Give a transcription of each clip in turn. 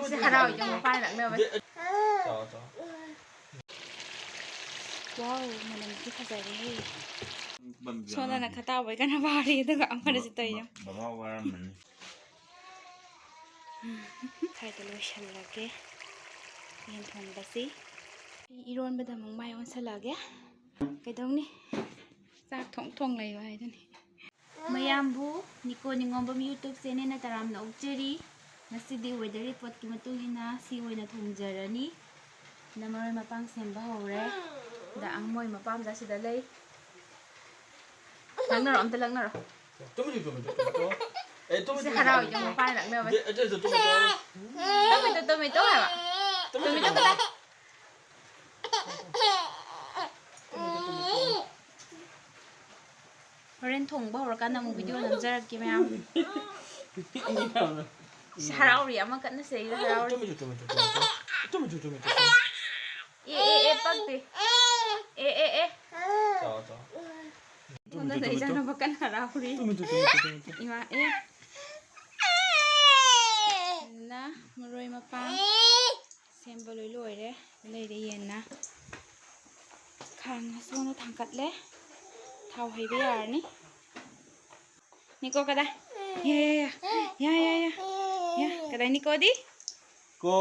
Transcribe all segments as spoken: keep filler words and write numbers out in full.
ꯁꯤ ꯍꯔꯥꯎꯏꯗꯣ ꯃꯄꯥꯅ ꯂꯛꯅꯕꯅꯤ꯫ ꯆꯥꯎ, ꯆꯥꯎ꯫ ꯋꯥꯎ, ꯃꯅꯝꯗꯤ ꯐꯖꯔꯦꯍꯦ꯫ ꯁꯣꯝꯗꯅ ꯈꯇꯥꯎꯕꯩ ꯀꯟꯅ ꯐꯥꯔꯤ, ꯑꯗꯨꯒ ꯑꯃꯅꯁꯨ ꯇꯧꯔꯤ꯫ ꯕꯕꯥ ꯋꯥꯔꯝꯃꯅꯤ꯫ ꯁ꯭ꯋꯥꯏꯗ ꯂꯣꯏꯁꯜꯂꯒꯦ ꯌꯦꯟ ꯊꯣꯡꯕꯁꯤ꯫ ꯑꯩ ꯏꯔꯣꯟꯕꯗ ꯑꯃꯨꯛ ꯃꯥꯏ ꯑꯣꯟꯁꯜꯂꯛꯑꯒꯦ꯫ ꯀꯩꯗꯧꯅꯤ? ꯆꯥꯛ ꯊꯣꯡ ꯊꯣꯡ ꯂꯩꯌꯨ ꯍꯥꯏꯗꯨꯅꯤ꯫ ꯃꯌꯥꯝꯕꯨ ꯅꯤꯀꯣ ꯅꯤꯉꯣꯝꯕꯝ YouTube channelꯅ ꯇꯔꯥꯝꯅ ꯑꯣꯛꯆꯔꯤ꯫ ꯉꯁꯤꯗꯤ weather reportꯀꯤ ꯃꯇꯨꯡ ꯏꯟꯅ ꯁꯤ ꯑꯣꯏꯅ ꯊꯣꯡꯖꯔꯅꯤ꯫ ꯅ ꯃꯔꯣꯏ ꯃꯄꯥꯡ ꯁꯦꯝꯕ ꯍꯧꯔꯦ꯫ ꯗ ꯑꯉꯥꯡ ꯃꯣꯏ ꯃꯄꯥꯝꯗ ꯁꯤꯗ ꯂꯩ꯫ ꯂꯛꯅꯔꯣ, ꯑꯝꯇ ꯂꯛꯅꯔꯣ꯫ ꯇꯨꯃꯤꯟ ꯇꯨꯃꯤꯟ ꯇꯨꯃꯤꯟ ꯇꯨꯃꯤꯟ꯫ ꯑꯦ, ꯇꯨꯃꯤꯟ ꯁꯤ ꯇꯨꯃꯤꯟ ꯍꯔꯥꯎꯏꯗꯣ ꯇꯨꯃꯤꯟ꯫ ꯃꯄꯥꯅ ꯂꯛꯅꯕꯅꯤ꯫ ꯑꯦ, ꯑꯗꯨ, ꯑꯗꯨ, ꯇꯨꯃꯤꯟ ꯇꯨꯃꯤꯟ꯫ ꯇꯨꯃꯤꯟ ꯇꯨꯃꯤꯟ ꯇꯨꯃꯤꯟ ꯇꯨꯃꯤꯟ ꯍꯥꯏꯕ꯫ ꯇꯨꯃꯤꯟ ꯇꯨꯃꯤꯟ ꯇꯨꯃꯤꯟ꯫ ꯍꯣꯔꯦꯟ ꯊꯣꯡꯕ ꯍꯧꯔꯀꯥꯟꯗ ꯑꯃꯨꯛ video ꯅꯝꯖꯔꯛꯀꯦ ꯃꯌꯥꯝ꯫ ꯁꯤ ꯍꯔꯥꯎꯔꯤ, ꯑꯃ ꯀꯟꯅ ꯁꯤꯗꯩꯗ ꯍꯔꯥꯎꯔꯤ꯫ ꯇꯨꯃꯤꯟ ꯇꯨꯃꯤꯟ ꯇꯨꯃꯤꯟ ꯇꯨꯃꯤꯟ꯫ ꯇꯨꯃꯤꯟ ꯇꯨꯃꯤꯟ ꯇꯨꯃꯤꯟ ꯇꯨꯃꯤꯟ꯫ ꯑꯦ, ꯑꯦ, ꯑꯦ, ꯄꯛꯇꯦ꯫ ꯑꯦ, ꯑꯦ, ꯑꯦ꯫ ꯆꯥꯎ, ꯆꯥꯎ꯫ ꯁꯣꯝꯗꯅ ꯏꯆꯥꯅꯨꯄꯥ ꯀꯟꯅ ꯍꯔꯥꯎꯔꯤ꯫ ꯇꯨꯃꯤꯟ ꯇꯨ, ꯇꯨꯃꯤꯟ ꯇꯨ, ꯇꯨꯃꯤꯟ ꯇꯨ꯫ ꯏꯃꯥ, ꯑꯦ꯫ ꯅ ꯃꯔꯣꯏ ꯃꯄꯥꯡ ꯁꯦꯝꯕ ꯂꯣꯏ ꯂꯣꯏꯔꯦ꯫ ꯂꯩꯔꯦ ꯌꯦꯟꯅ꯫ ꯈꯥꯡ ꯑꯁꯣꯝꯗ ꯊꯥꯡꯀꯠꯂꯦ꯫ ꯊꯥꯎ ꯍꯩꯕ ꯌꯥꯔꯅꯤ꯫ ꯅꯤꯀꯣ ꯀꯗꯥꯏ? ꯌꯥ, ꯌꯥ, ꯌꯥ꯫ ꯌꯥ, ꯌꯥ, ꯌꯥ꯫ ꯌꯥ, ꯀꯗꯥꯏ ꯅꯤꯀꯣꯗꯤ? ꯀꯣ,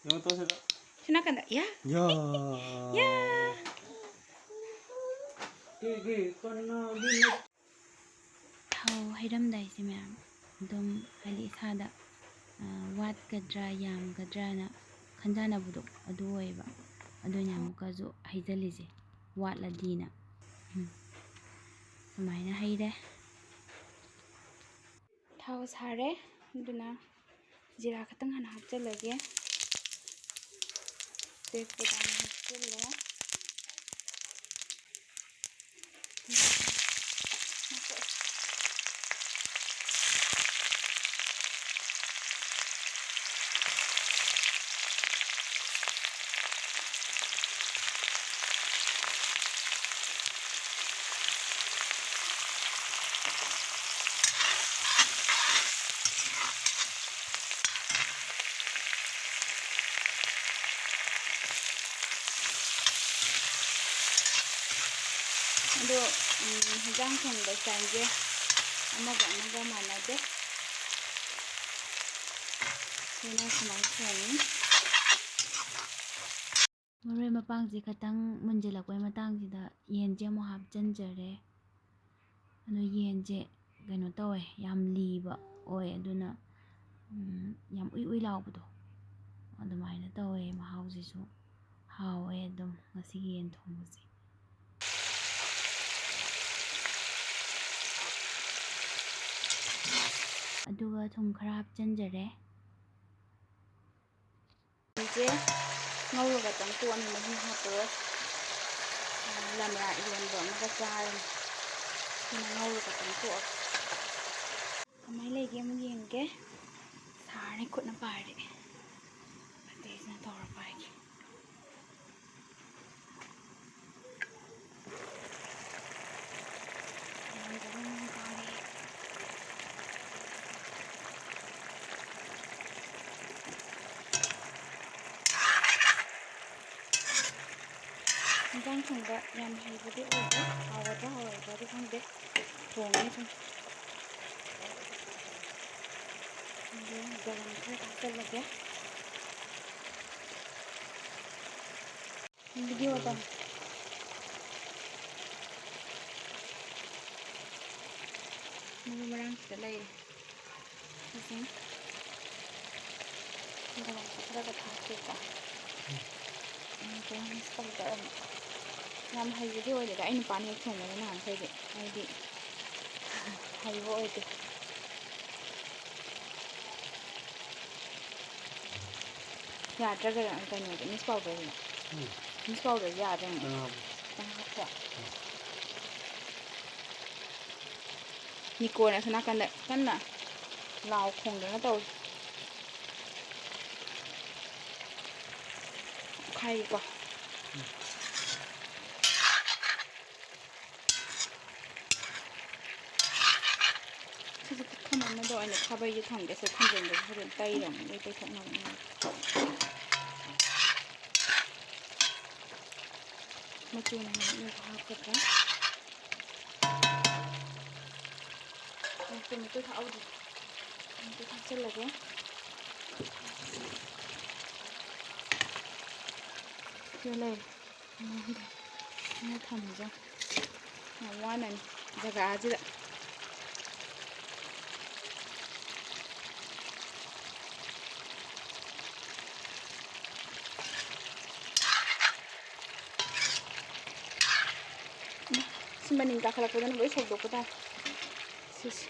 ꯌꯦꯡꯉꯨ ꯇꯣ ꯁꯤꯗ꯫ ꯁꯤ ꯅꯥꯀꯟꯗ꯫ ꯌꯥ꯫ ꯌꯥ꯫ ꯌꯥ꯫ ꯊꯥꯎ ꯍꯩꯔꯝꯗꯥꯏꯁꯦ ꯃꯌꯥꯝ ꯑꯗꯨꯝ ꯍꯥꯏꯗꯤ ꯏꯁꯥꯗ, ꯑ, ꯋꯥꯠꯀꯗ꯭ꯔꯥ ꯌꯥꯝꯒꯗ꯭ꯔꯥꯅ ꯈꯟꯖꯥꯟꯅꯕꯗꯣ ꯑꯗꯨ ꯑꯣꯏꯌꯦꯕ꯫ ꯑꯗꯨꯅ ꯑꯃꯨꯛꯀꯁꯨ ꯍꯩꯖꯜꯂꯤꯁꯦ, ꯋꯥꯠꯂꯗꯤꯅ꯫ ꯎꯝ꯫ ꯁꯨꯃꯥꯏꯅ ꯍꯩꯔꯦ꯫ ꯊꯥꯎ ꯁꯥꯔꯦ, ꯑꯗꯨꯅ ꯖꯤꯔꯥ ꯈꯛꯇꯪ ꯍꯥꯟꯅ ꯍꯥꯞꯆꯤꯜꯂꯒꯦ꯫ ꯇꯦꯖꯄꯇꯥ ꯍꯥꯞꯆꯤꯜꯂꯦ꯫ ꯑꯗꯣ, ꯎꯝ, ꯍꯤꯟꯖꯥꯡ ꯊꯣꯡꯕ ꯁ꯭ꯇꯥꯏꯜꯁꯦ ꯑꯃꯒ ꯑꯃꯒ ꯃꯥꯟꯅꯗꯦ꯫ ꯁꯤꯅ ꯁꯨꯃꯥꯏꯅ ꯊꯣꯡꯉꯤ꯫ ꯃꯔꯣꯏ ꯃꯄꯥꯡꯁꯦ ꯈꯇꯪ ꯃꯨꯟꯖꯜꯂꯛꯄꯩ ꯃꯇꯥꯡꯁꯤꯗ ꯌꯦꯟꯁꯦ ꯑꯃꯨꯛ ꯍꯥꯞꯆꯤꯟꯖꯔꯦ꯫ ꯑꯗꯣ ꯌꯦꯟꯁꯦ ꯀꯩꯅꯣ ꯇꯧꯋꯦ, ꯌꯥꯝ ꯂꯤꯕ ꯑꯣꯏ, ꯑꯗꯨꯅ, ꯎꯝ, ꯌꯥꯝ ꯎꯏ ꯎꯏ ꯂꯥꯎꯕꯗꯣ ꯑꯗꯨꯃꯥꯏꯅ ꯇꯧꯋꯦ꯫ ꯃꯍꯥꯎꯁꯤꯁꯨ ꯍꯥꯎꯋꯦ ꯑꯗꯨꯝ ꯉꯁꯤꯒꯤ ꯌꯦꯟ ꯊꯣꯡꯕꯁꯦ꯫ ꯑꯗꯨꯒ ꯊꯨꯝ ꯈꯔ ꯍꯥꯞꯆꯤꯟꯖꯔꯦ꯫ ꯁꯤꯁꯦ ꯉꯧꯔꯒ ꯇꯪ ꯇꯣꯛꯑꯅꯤ, ꯃꯍꯤ ꯍꯥꯞꯄꯔꯣꯏ꯫ ꯂꯝꯔꯥ ꯏꯔꯣꯟꯕ ꯑꯃꯒ ꯆꯥꯔꯅꯤ꯫ ꯁꯤꯅ ꯉꯧꯔꯒ ꯇꯪ ꯇꯣꯛꯑꯒꯦ꯫ ꯀꯃꯥꯏꯅ ꯂꯩꯒꯦ ꯑꯃꯨꯛ ꯌꯦꯡꯒꯦ꯫ ꯁꯥꯔꯦ, ꯈꯨꯠꯅ ꯄꯥꯏꯔꯦ꯫ ꯐꯠꯇꯦꯁꯤꯅ ꯇꯧꯔ ꯄꯥꯏꯒꯦ꯫ ꯏꯟꯖꯥꯡ ꯊꯣꯡꯕ ꯌꯥꯝ ꯍꯩꯕꯗꯤ ꯑꯣꯏꯗꯦ꯫ ꯍꯥꯎꯒꯗ꯭ꯔꯥ ꯍꯥꯎꯔꯣꯏꯗ꯭ꯔꯥꯗꯤ ꯈꯪꯗꯦ꯫ ꯊꯣꯡꯉꯤ ꯁꯨꯝ꯫ ꯑꯗꯨ ꯒꯔꯝ ꯈꯔ ꯊꯥꯛꯆꯜꯂꯒꯦ꯫ ꯚꯤꯗꯤꯑꯣꯗꯣ ꯃꯔꯨ ꯃꯔꯥꯡꯁꯤꯗ ꯂꯩꯔꯦ꯫ ꯁꯤꯁꯤꯡ ꯒꯔꯝ ꯈꯔꯒ ꯊꯥꯛꯀꯦꯀꯣ꯫ ꯑꯗꯨꯒ ꯃꯤꯛꯁ ꯇꯧꯖꯔꯝꯃꯦ꯫ ꯌꯥꯝ ꯍꯩꯕꯗꯤ ꯑꯣꯏꯗꯦꯗ, ꯑꯩ ꯅꯨꯄꯥꯅ ꯍꯦꯛ ꯊꯣꯡꯕꯅꯦ ꯅꯍꯥꯟꯈꯩꯗꯤ꯫ ꯑꯩꯗꯤ ꯍꯩꯕ ꯑꯣꯏꯗꯦ꯫ ꯌꯥꯗ꯭ꯔꯒ ꯀꯩꯅꯣꯗꯣ, ꯃꯤꯁ ꯄꯥꯎꯗꯔꯗꯣ꯫ ꯎꯝ꯫ ꯃꯤꯁ ꯄꯥꯎꯗꯔꯗꯣ ꯌꯥꯗ꯭ꯔꯦ ꯑꯃꯨꯛ꯫ ꯈꯤꯇꯪ ꯍꯥꯞꯄꯣ꯫ ꯈꯤꯇꯪ ꯍꯥꯞꯄꯣ꯫ ꯎꯝ꯫ ꯅꯤꯀꯣꯅ ꯑꯁꯣꯝ ꯅꯥꯀꯟꯗ ꯀꯟꯅ ꯂꯥꯎ ꯈꯣꯡꯗꯅ ꯇꯧꯔꯤ꯫ ꯈꯥꯏꯒꯦꯀꯣ꯫ ꯎꯝ꯫ ꯁꯤꯁꯦ ꯄꯨꯈꯝ ꯑꯃꯗ ꯑꯣꯏꯅ ꯈꯥꯕꯩꯁꯦ ꯊꯝꯒꯦ꯫ ꯁꯤ ꯊꯝꯖꯤꯟꯕꯁꯦ ꯍꯣꯔꯦꯟ ꯇꯩꯔꯝꯃꯤ, ꯂꯣꯏ ꯇꯩꯊꯣꯛꯅꯕꯅꯦ꯫ ꯃꯆꯨ ꯃꯃꯦꯟ ꯑꯃꯁꯨ ꯍꯥꯞꯀꯗ꯭ꯔꯥ? ꯇꯣꯃꯦꯇꯣ ꯊꯥꯛꯍꯧꯗꯦ꯫ ꯇꯣꯃꯦꯇꯣ ꯊꯥꯛꯆꯜꯂꯒꯦ꯫ ꯁꯤꯗ ꯂꯩꯔꯦ꯫ ꯃꯉꯣꯟꯗ ꯑꯩꯅ ꯊꯝꯃꯤꯁꯦ ꯌꯥꯝ ꯋꯥꯅꯅꯤ ꯖꯒꯥꯁꯤꯗ꯫ ꯁꯤ ꯃꯅꯤꯟ ꯀꯥꯈꯠꯂꯛꯄꯗꯅ ꯂꯣꯏ ꯁꯧꯗꯣꯛꯄ ꯇꯥꯔꯦ꯫ ꯁꯤꯁꯦ꯫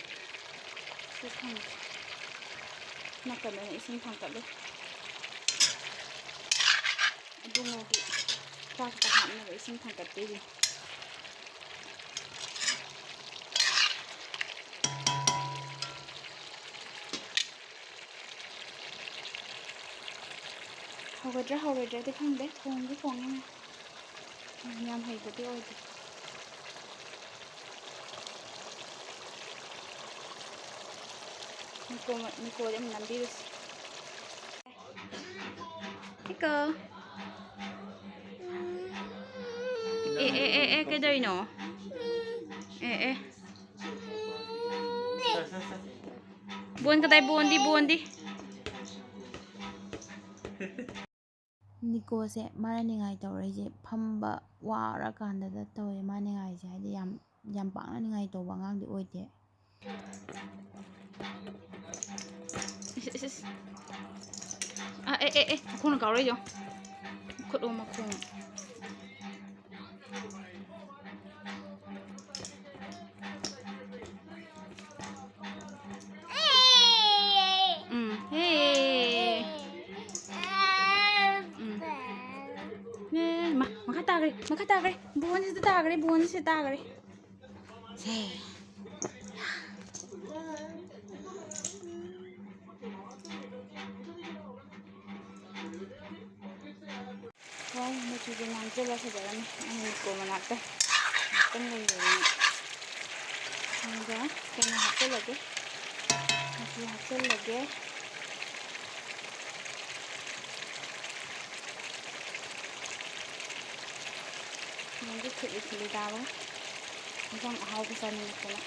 ꯁꯤ ꯊꯝꯒꯦ꯫ ꯅꯥꯀꯟꯗꯅ ꯏꯁꯤꯡ ꯊꯥꯡꯀꯠꯂꯤ꯫ ꯏꯕꯨꯡꯉꯣꯒꯤ ꯆꯥꯛꯇ ꯍꯥꯞꯅꯕ ꯏꯁꯤꯡ ꯊꯥꯡꯀꯠꯄꯤꯔꯤ꯫ ꯍꯧꯒꯗ꯭ꯔꯥ ꯍꯧꯔꯣꯏꯗ꯭ꯔꯗꯤ ꯈꯪꯗꯦ꯫ ꯊꯣꯡꯗꯤ ꯊꯣꯡꯉꯤ꯫ ꯌꯥꯝ ꯍꯩꯕꯗꯤ ꯑꯣꯏꯗꯦ꯫ ꯅꯤꯀꯣ-, ꯅꯤꯀꯣꯗꯤ ꯑꯃꯨꯛ ꯅꯝꯕꯤꯔꯨꯁꯤ꯫ ꯅꯤꯀꯣ꯫ ꯑꯦ, ꯑꯦ, ꯑꯦ, ꯑꯦ, ꯀꯩꯗꯧꯔꯤꯅꯣ? ꯑꯦ, ꯑꯦ꯫ ꯕꯣꯟ ꯀꯗꯥꯏ? ꯕꯣꯟꯗꯤ, ꯕꯣꯟꯗꯤ꯫ ꯅꯤꯀꯣꯁꯦ ꯃꯥꯅ ꯅꯤꯡꯉꯥꯏ ꯇꯧꯔꯛꯏꯁꯦ ꯐꯝꯕ ꯋꯥꯔꯀꯥꯟꯗꯗ ꯇꯧꯋꯦ꯫ ꯃꯥ ꯅꯤꯡꯉꯥꯏꯁꯦ ꯍꯥꯏꯗꯤ ꯌꯥꯝ, ꯌꯥꯝ ꯄꯥꯛꯅ ꯅꯤꯡꯉꯥꯏ ꯇꯧꯕ ꯑꯉꯥꯡꯗꯤ ꯑꯣꯏꯗꯦ꯫ ꯏꯁ, ꯏꯁ, ꯏꯁ꯫ ꯑ, ꯑꯦ, ꯑꯦ, ꯑꯦ, ꯃꯈꯣꯡꯅ ꯀꯥꯎꯔꯛꯏꯗꯣ꯫ ꯈꯨꯠꯂꯣ ꯃꯈꯣꯡ꯫ ꯎꯝ, ꯍꯦ꯫ ꯎꯝ꯫ ꯑꯦ, ꯃꯥ, ꯃꯈꯥ ꯇꯥꯈ꯭ꯔꯦ, ꯃꯈꯥ ꯇꯥꯈ꯭ꯔꯦ꯫ ꯕꯣꯟꯁꯤꯗ ꯇꯥꯈ꯭ꯔꯦ, ꯕꯣꯟꯁꯤꯗ ꯇꯥꯈ꯭ꯔꯦ꯫ ꯁꯦ꯫ ꯍꯣꯏ, ꯃꯆꯨꯁꯦ ꯉꯥꯡꯁꯤꯜꯂ ꯐꯖꯔꯅꯤ꯫ ꯑꯩ ꯃꯤꯀꯣ ꯃꯅꯥꯛꯇ ꯉꯥꯛꯇꯪ ꯂꯩꯔꯨꯔꯅꯤ꯫ ꯑꯗꯨꯒ ꯀꯩꯅꯣ ꯍꯥꯞꯆꯤꯜꯂꯒꯦ, ꯃꯆꯨ ꯍꯥꯞꯆꯤꯜꯂꯒꯦ꯫ ꯅꯣꯡꯁꯦ ꯊꯤꯠꯂꯤ ꯊꯤꯠꯂꯤ ꯇꯥꯕꯒ ꯏꯟꯁꯥꯡ ꯑꯍꯥꯎꯕ ꯆꯥꯅꯤꯡꯉꯛꯇꯅ꯫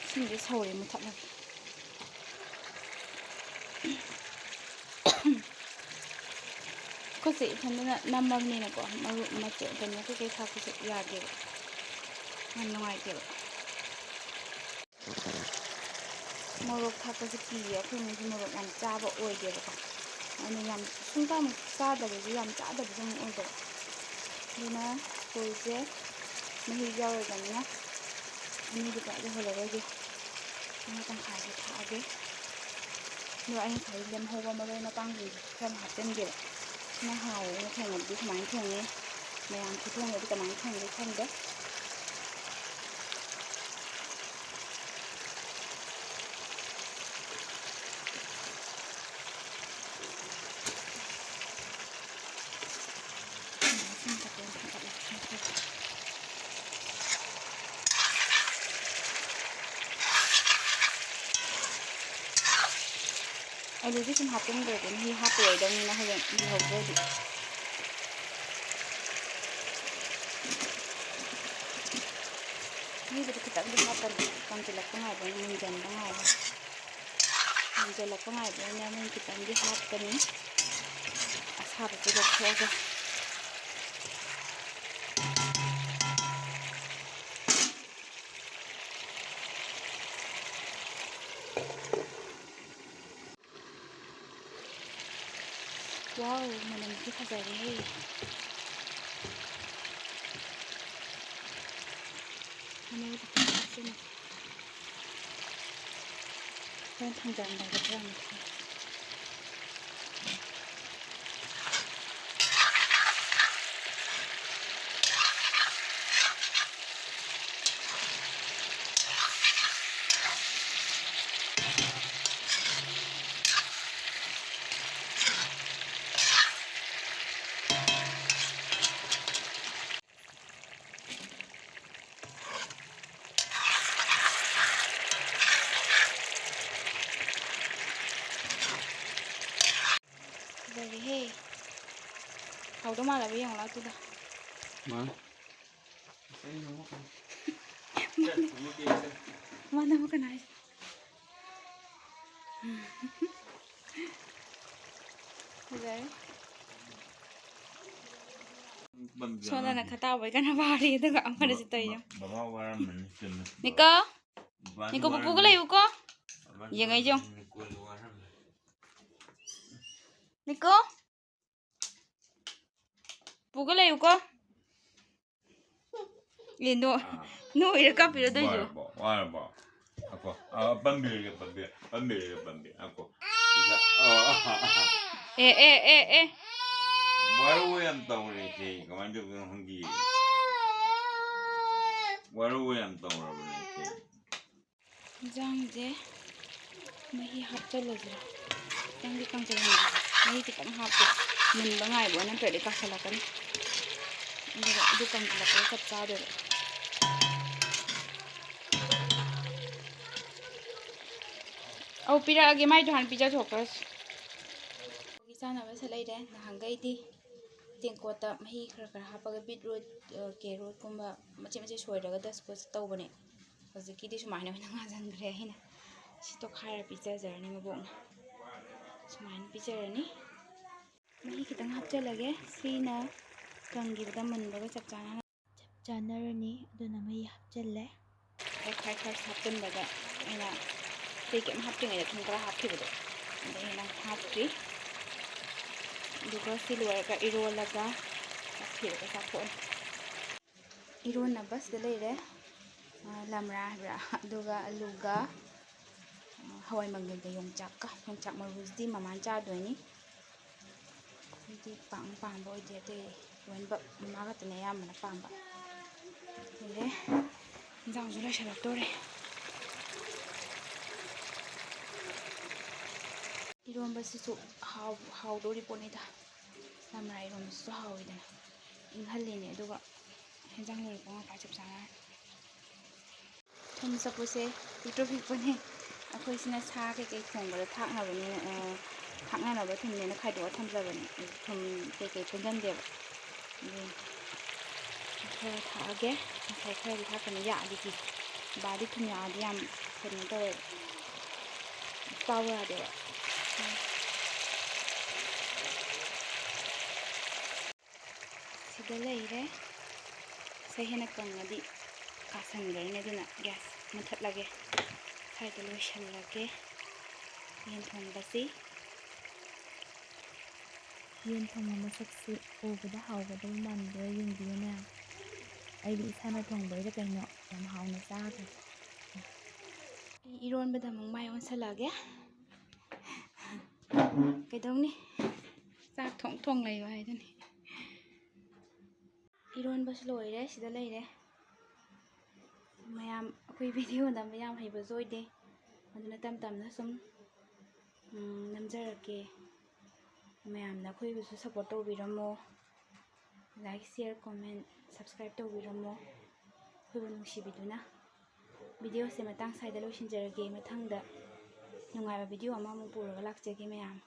ꯏꯁꯤꯡꯁꯦ ꯁꯧꯔꯦ, ꯃꯨꯊꯠꯂꯒꯦ꯫ ꯈꯨꯠꯁꯦ ꯏꯊꯟꯗꯅ ꯅꯝꯃꯕꯅꯤꯅꯀꯣ, ꯃꯔꯨ ꯃꯆꯦꯠ ꯀꯩꯅꯣ ꯀꯩꯀꯩ ꯊꯥꯛꯄꯁꯦ ꯌꯥꯗꯦꯕ, ꯌꯥꯝ ꯅꯨꯡꯉꯥꯏꯇꯦꯕ꯫ ꯃꯣꯔꯣꯛ ꯊꯥꯛꯄꯁꯦ ꯀꯤꯌꯦ, ꯑꯩꯈꯣꯏ ꯏꯃꯨꯡꯁꯦ ꯃꯣꯔꯣꯛ ꯌꯥꯝ ꯆꯥꯕ ꯑꯣꯏꯗꯦꯕꯀꯣ, ꯑꯗꯨꯅ ꯌꯥꯝ ꯁꯨꯡꯆꯥꯃꯨꯛ ꯆꯥꯗꯕꯁꯨ, ꯌꯥꯝ ꯆꯥꯗꯕꯁꯨ ꯑꯃꯨꯛ ꯑꯣꯏꯗꯕ꯫ ꯑꯗꯨꯅ ꯁꯣꯏꯁꯦ ꯃꯍꯤ ꯌꯥꯎꯔꯣꯏꯗꯕꯅꯤꯅ ꯑꯅꯤꯗꯨꯗ ꯂꯩꯍꯜꯂꯔꯣꯏꯒꯦ꯫ ꯉꯥ ꯇꯪꯈꯥꯏꯗꯤ ꯊꯥꯛꯑꯒꯦ꯫ ꯑꯗꯣ ꯑꯩ ꯉꯁꯥꯏ ꯂꯦꯝꯍꯧꯕ ꯃꯔꯣꯏ ꯃꯄꯥꯡꯁꯤꯡꯁꯦ ꯈꯔ ꯑꯃ ꯍꯥꯞꯆꯤꯟꯒꯦꯕ꯫ ꯁꯤꯅ ꯍꯥꯎꯋꯦ꯫ ꯑꯩꯅ ꯊꯣꯡꯕꯗꯤ ꯁꯨꯃꯥꯏꯅ ꯊꯣꯡꯉꯦ꯫ ꯃꯌꯥꯝ ꯈꯨꯊꯣꯡꯗꯗꯤ ꯀꯃꯥꯏꯅ ꯊꯣꯡꯒꯦ ꯈꯪꯗꯦ꯫ ꯑꯂꯨꯗꯤ ꯁꯨꯝ ꯍꯥꯞꯆꯤꯟꯈ꯭ꯔꯒꯦ, ꯃꯍꯤ ꯍꯥꯞꯄꯔꯣꯏꯗꯕꯅꯤꯅ ꯍꯌꯦꯡ ꯂꯨꯍꯧꯗ꯭ꯔꯗꯤ꯫ ꯃꯍꯤꯕꯨꯗꯤ ꯈꯤꯇꯪꯗꯤ ꯍꯥꯞꯄꯅꯤ, ꯀꯪꯁꯤꯜꯂꯛꯄ ꯉꯥꯏꯕ, ꯃꯨꯟꯖꯟꯕ ꯉꯥꯏꯕ꯫ ꯃꯨꯟꯖꯜꯂꯛꯄ ꯉꯥꯏꯕꯅꯤꯅ ꯃꯍꯤ ꯈꯤꯇꯪꯗꯤ ꯍꯥꯞꯀꯅꯤ꯫ ꯑꯁꯥꯕꯁꯦ ꯂꯧꯊꯣꯛꯑꯒ꯫ ꯋꯥꯎ, ꯃꯅꯝꯗꯤ ꯐꯖꯔꯦꯍꯦ꯫ ꯃꯅꯝ ꯈꯤꯇꯪ ꯍꯥꯞꯆꯤꯟꯒꯦ꯫ ꯍꯣꯔꯦꯟ ꯊꯥꯡꯖꯔꯝꯗꯥꯏꯗ ꯈꯔ ꯑꯃꯨꯛ ꯊꯥꯛ꯫ ꯂꯣꯏꯔꯦꯍꯦ꯫ ꯍꯥꯎꯗꯧ ꯃꯥꯜꯂꯕ ꯌꯦꯡꯉꯨ ꯂꯥꯛꯇꯨꯗ꯫ ꯃꯥ ꯃꯥꯅ ꯑꯃꯨꯛ ꯀꯅꯥ ꯍꯥꯏꯁꯦ? ꯐꯖꯔꯦ꯫ ꯁꯣꯝꯗꯅ ꯈꯇꯥ ꯕꯣꯏ ꯀꯟꯅ ꯐꯥꯔꯤ, ꯑꯗꯨꯒ ꯑꯃꯅꯁꯨ ꯇꯧꯔꯤ ꯌꯦꯡꯉꯨ꯫ ꯕꯕꯥ ꯋꯥꯔꯝꯃꯅꯤ ꯆꯨꯝꯃꯦ꯫ ꯅꯤꯀꯣ, ꯕꯕꯥꯗꯤ ꯅꯤꯀꯣ, ꯄꯨꯄꯨꯒ ꯋꯥꯔꯝꯃꯅꯤ꯫ ꯂꯩꯌꯨꯀꯣ꯫ ꯕꯕꯥꯗꯤ ꯌꯦꯡꯉꯛꯏꯁꯦ ꯌꯦꯡꯉꯨ꯫ ꯋꯥꯔꯝꯃꯅꯤ, ꯅꯤꯀꯣꯗꯤ ꯋꯥꯔꯝꯃꯅꯤ꯫ ꯅꯤꯀꯣ, ꯄꯨꯒ ꯂꯩꯌꯨꯀꯣ꯫ ꯑꯦ, ꯅꯣ-, ꯑꯥ꯫ ꯅꯣꯏꯔ ꯀꯞꯄꯤꯔꯣ ꯇꯧꯏꯁꯤꯕꯣ? ꯋꯥꯔꯕꯣ? ꯋꯥꯔꯕꯣ? ꯑꯀꯣ꯫ ꯑꯥ, ꯄꯝꯕꯤꯔꯒꯦ, ꯄꯝꯕꯤꯔ-, ꯄꯝꯕꯤꯔꯒꯦ, ꯄꯝꯕꯤꯔ-, ꯑꯀꯣ꯫ ꯁꯤꯗ, ꯑꯣ, ꯑꯥ, ꯑꯥ, ꯑꯥ꯫ ꯑꯦ, ꯑꯦ, ꯑꯦ, ꯑꯦ꯫ ꯋꯥꯔꯧꯕ ꯌꯥꯝ ꯇꯧꯔꯦ ꯏꯆꯦ꯫ ꯀꯃꯥꯏꯅ ꯇꯧꯗꯣꯏꯅꯣ ꯈꯪꯗꯤꯌꯦ꯫ ꯋꯥꯔꯧꯕ ꯌꯥꯝ ꯇꯧꯔꯕꯅꯦ ꯏꯆꯦ꯫ ꯏꯟꯖꯥꯡꯁꯦ ꯃꯍꯤ ꯍꯥꯞꯆꯜꯂꯁꯤꯔꯥ? ꯈꯤꯇꯪꯗꯤ ꯀꯪꯁꯤꯜꯍꯟꯒꯦ꯫ ꯃꯍꯤ ꯈꯤꯇꯪ ꯍꯥꯞꯀꯦ꯫ ꯃꯨꯟꯕ ꯉꯥꯏꯕ ꯅꯠꯇ꯭ꯔꯗꯤ ꯀꯥꯁꯜꯂꯛꯀꯅꯤ꯫ ꯑꯗꯨꯒ ꯑꯗꯨ ꯀꯪꯁꯤꯜꯂꯛꯄꯗ ꯆꯞ ꯆꯥꯗꯣꯏꯕ꯫ ꯑꯧ, ꯄꯤꯔꯛꯑꯒꯦ, ꯃꯥꯏꯗꯣ ꯍꯥꯟꯅ ꯄꯤꯖꯊꯣꯛꯈ꯭ꯔꯁꯤ꯫ ꯆꯥꯅꯕꯁꯦ ꯂꯩꯔꯦ꯫ ꯅꯍꯥꯟꯈꯩꯗꯤ ꯇꯦꯡꯀꯣꯠꯇ ꯃꯍꯤ ꯈꯔ ꯈꯔ ꯍꯥꯞꯄꯒ ꯕꯤꯠꯔꯨꯠ, ꯑ, ꯀꯦꯔꯣꯠꯀꯨꯝꯕ ꯃꯆꯦꯠ ꯃꯆꯦꯠ ꯁꯣꯏꯔꯒ ꯗꯁꯀꯨꯁ ꯇꯧꯕꯅꯦ꯫ ꯍꯧꯖꯤꯛꯀꯤꯗꯤ ꯁꯨꯃꯥꯏꯅ ꯑꯣꯏꯅ ꯉꯥꯟꯁꯤꯟꯈ꯭ꯔꯦ ꯑꯩꯅ꯫ ꯁꯤ ꯇꯣꯈꯥꯏꯔ ꯄꯤꯖꯖꯔꯅꯤ ꯃꯕꯣꯛꯅ꯫ ꯁꯨꯃꯥꯏꯅ ꯄꯤꯖꯔꯅꯤ꯫ ꯃꯍꯤ ꯈꯤꯇꯪ ꯍꯥꯞꯆꯜꯂꯒꯦ꯫ ꯁꯤꯅ ꯀꯪꯈꯤꯕꯗ ꯃꯨꯟꯕꯒ ꯆꯞ ꯆꯥꯅ ꯆꯞ ꯆꯥꯅꯔꯅꯤ꯫ ꯑꯗꯨꯅ ꯃꯍꯤ ꯍꯥꯞꯆꯜꯂꯦ꯫ ꯈꯔ ꯈꯔ ꯈꯔ ꯍꯥꯞꯆꯤꯟꯕꯗ ꯑꯩꯅ ꯑꯇꯩ ꯀꯩꯝ ꯍꯥꯞꯇ꯭ꯔꯤꯉꯩꯗ ꯊꯨꯝ ꯈꯔ ꯍꯥꯞꯈꯤꯕꯗꯣ, ꯑꯗꯩ ꯍꯦꯟꯅ ꯍꯥꯞꯇ꯭ꯔꯤ꯫ ꯑꯗꯨꯒ ꯁꯤ ꯂꯣꯏꯔꯒ ꯏꯔꯣꯜꯂꯒ ꯆꯥꯛ ꯊꯤꯔꯒ ꯆꯥꯊꯣꯛꯑꯅꯤ꯫ ꯏꯔꯣꯟꯅꯕ ꯁꯤꯗ ꯂꯩꯔꯦ, ꯑ, ꯂꯝꯔꯥ ꯍꯥꯏꯕ꯭ꯔꯥ, ꯑꯗꯨꯒ ꯑꯂꯨꯒ, ꯑ, ꯍꯋꯥꯏ ꯃꯪꯒꯟꯒ ꯌꯣꯡꯆꯥꯛꯀ꯫ ꯌꯣꯡꯆꯥꯛ ꯃꯔꯨꯁꯤꯗꯤ ꯃꯃꯥꯅ ꯆꯥꯗꯣꯏꯅꯤ꯫ ꯑꯩꯗꯤ ꯄꯥꯛꯅ ꯄꯥꯝꯕ ꯑꯣꯏꯗꯦ, ꯑꯇꯩ ꯂꯣꯏꯅꯃꯛ ꯃꯃꯥ ꯈꯛꯇꯅꯦ ꯑꯌꯥꯝꯕꯅ ꯄꯥꯝꯕ꯫ ꯂꯣꯏꯔꯦ, ꯏꯟꯖꯥꯡꯁꯨ ꯂꯣꯏꯁꯤꯜꯂꯛꯇꯣꯔꯦ꯫ ꯏꯔꯣꯝꯕꯁꯤꯁꯨ ꯍꯥꯎ-, ꯍꯥꯎꯗꯣꯔꯤ ꯄꯣꯠꯅꯤꯗ꯫ ꯂꯝꯔꯥ ꯏꯔꯣꯝꯕꯁꯤꯁꯨ ꯍꯥꯎꯋꯤꯗꯅ, ꯏꯪꯍꯜꯂꯤꯅꯦ, ꯑꯗꯨꯒ ꯍꯦꯟꯖꯥꯡ ꯂꯣꯏꯔꯛꯄ ꯉꯥꯏ ꯆꯞ ꯆꯥꯅ꯫ ꯊꯨꯝ ꯆꯐꯨꯁꯦ ꯄꯤꯛꯇ꯭ꯔꯨ ꯄꯤꯛꯄꯅꯦ꯫ ꯑꯩꯈꯣꯏꯁꯤꯅ ꯁꯥ ꯀꯩꯀꯩ ꯊꯣꯡꯕꯗ ꯊꯥꯛꯅꯕꯅꯤꯅ, ꯑ, ꯊꯥꯛꯅꯅꯕ ꯊꯨꯝꯅꯦꯅ ꯈꯥꯏꯗꯣꯛꯑ ꯊꯝꯖꯕꯅꯦ꯫ ꯑꯩ ꯊꯨꯝ ꯀꯩꯀꯩ ꯄꯨꯟꯁꯤꯟꯗꯦꯕ꯫ ꯑꯗꯨꯅꯤ꯫ ꯈꯔ ꯊꯥꯛꯑꯒꯦ꯫ ꯉꯁꯥꯏ ꯈꯔꯗꯤ ꯊꯥꯛꯄꯅꯤ, ꯌꯥꯛꯑꯗꯤ ꯀꯤ꯫ ꯕꯥꯗꯤ ꯊꯨꯝ ꯌꯥꯛꯑꯗꯤ ꯌꯥꯝ ꯀꯩꯅꯣ ꯇꯧꯋꯦꯕ, ꯆꯥꯎ ꯌꯥꯗꯦꯕ꯫ ꯁꯤꯗ ꯂꯩꯔꯦ꯫ ꯁꯤ ꯍꯦꯟꯅ ꯀꯪꯉꯗꯤ ꯀꯥꯁꯟꯈ꯭ꯔꯅꯤ, ꯑꯗꯨꯅ ꯒ꯭ꯌꯥꯁ ꯃꯨꯊꯠꯂꯒꯦ꯫ ꯁ꯭ꯋꯥꯏꯗ ꯂꯣꯏꯁꯜꯂꯒꯦ ꯌꯦꯟ ꯊꯣꯡꯕꯁꯤ꯫ ꯌꯦꯟ ꯊꯣꯡꯕ ꯃꯁꯛꯁꯤ ꯎꯕꯗ ꯍꯥꯎꯒꯗꯕ ꯃꯥꯟꯕ꯭ꯔꯥ ꯌꯦꯡꯕꯤꯌꯨ ꯃꯌꯥꯝ꯫ ꯑꯩꯗꯤ ꯏꯁꯥꯅ ꯊꯣꯡꯕꯩꯔ ꯀꯩꯅꯣ ꯌꯥꯝ ꯍꯥꯎꯅ ꯆꯥꯈ꯭ꯔꯦ꯫ ꯑꯩ ꯏꯔꯣꯟꯕꯗ ꯑꯃꯨꯛ ꯃꯥꯏ ꯑꯣꯟꯁꯜꯂꯛꯑꯒꯦ꯫ ꯀꯩꯗꯧꯅꯤ? ꯆꯥꯛ ꯊꯣꯡ ꯊꯣꯡ ꯂꯩꯌꯣ ꯍꯥꯏꯗꯨꯅꯤ꯫ ꯏꯔꯣꯟꯕꯁꯨ ꯂꯣꯏꯔꯦ, ꯁꯤꯗ ꯂꯩꯔꯦ꯫ ꯃꯌꯥꯝ ꯑꯩꯈꯣꯏ ꯚꯤꯗꯤꯑꯣ ꯅꯝꯕ ꯌꯥꯝ ꯍꯩꯕꯁꯨ ꯑꯣꯏꯗꯦ, ꯑꯗꯨꯅ ꯇꯞ ꯇꯞꯅ ꯁꯨꯝ, ꯎꯝ, ꯅꯝꯖꯔꯛꯀꯦ꯫ ꯃꯌꯥꯝꯅ ꯑꯩꯈꯣꯏꯕꯨꯁꯨ ꯁꯞꯄꯣꯔꯠ ꯇꯧꯕꯤꯔꯝꯃꯣ, ꯂꯥꯏꯛ, ꯁꯤꯌꯔ, ꯀꯣꯃꯦꯟ, ꯁꯕꯁꯀ꯭ꯔꯥꯏꯕ ꯇꯧꯕꯤꯔꯝꯃꯣ ꯑꯩꯈꯣꯏꯕꯨ ꯅꯨꯡꯁꯤꯕꯤꯗꯨꯅ꯫ ꯚꯤꯗꯤꯑꯣꯁꯦ ꯃꯇꯥꯡ ꯁ꯭ꯋꯥꯏꯗ ꯂꯣꯏꯁꯤꯟꯖꯔꯒꯦ꯫ ꯃꯊꯪꯗ ꯅꯨꯡꯉꯥꯏꯕ ꯚꯤꯗꯤꯑꯣ ꯑꯃꯃꯨꯛ ꯄꯨꯔꯒ ꯂꯥꯛꯆꯒꯦ ꯃꯌꯥꯝ꯫